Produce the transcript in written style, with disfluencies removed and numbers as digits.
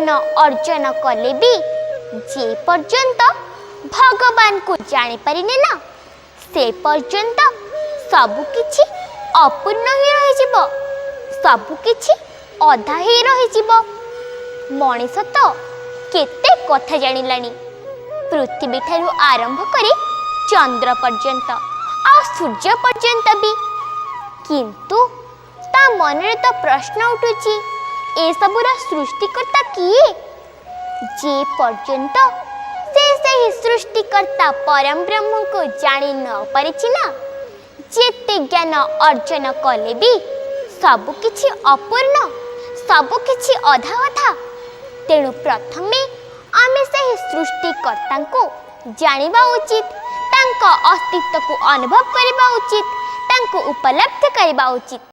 ଜ୍ଞାନ ଅର୍ଜନ କଲେ ବି ଯେ ପର୍ଯ୍ୟନ୍ତ ଭଗବାନଙ୍କୁ ଜାଣିପାରିନେ ନା, ସେ ପର୍ଯ୍ୟନ୍ତ ସବୁକିଛି ଅପୂର୍ଣ୍ଣ ହିଁ ରହିଯିବ, ସବୁକିଛି ଅଧା ହେଇ ରହିଯିବ। ମଣିଷ ତ କେତେ କଥା ଜାଣିଲାଣି, ପୃଥିବୀ ଠାରୁ ଆରମ୍ଭ କରି ଚନ୍ଦ୍ର ପର୍ଯ୍ୟନ୍ତ ଆଉ ସୂର୍ଯ୍ୟ ପର୍ଯ୍ୟନ୍ତ ବି। କିନ୍ତୁ ତା ମନରେ ତ ପ୍ରଶ୍ନ ଉଠୁଛି, ଏସବୁର ସୃଷ୍ଟିକର୍ତ୍ତା କିଏ? ଯେ ପର୍ଯ୍ୟନ୍ତ ସେ ସେହି ସୃଷ୍ଟିକର୍ତ୍ତା ପରମ ବ୍ରହ୍ମଙ୍କୁ ଜାଣି ନ ପାରିଛି ନା, ଯେତେ ଜ୍ଞାନ ଅର୍ଜନ କଲେ ବି ସବୁକିଛି ଅପୂର୍ଣ୍ଣ, ସବୁକିଛି ଅଧା ଅଧା। ତେଣୁ ପ୍ରଥମେ ଆମେ ସେହି ସୃଷ୍ଟିକର୍ତ୍ତାଙ୍କୁ ଜାଣିବା ଉଚିତ, ତାଙ୍କ ଅସ୍ତିତ୍ୱକୁ ଅନୁଭବ କରିବା ଉଚିତ, ତାଙ୍କୁ ଉପଲବ୍ଧି କରିବା ଉଚିତ।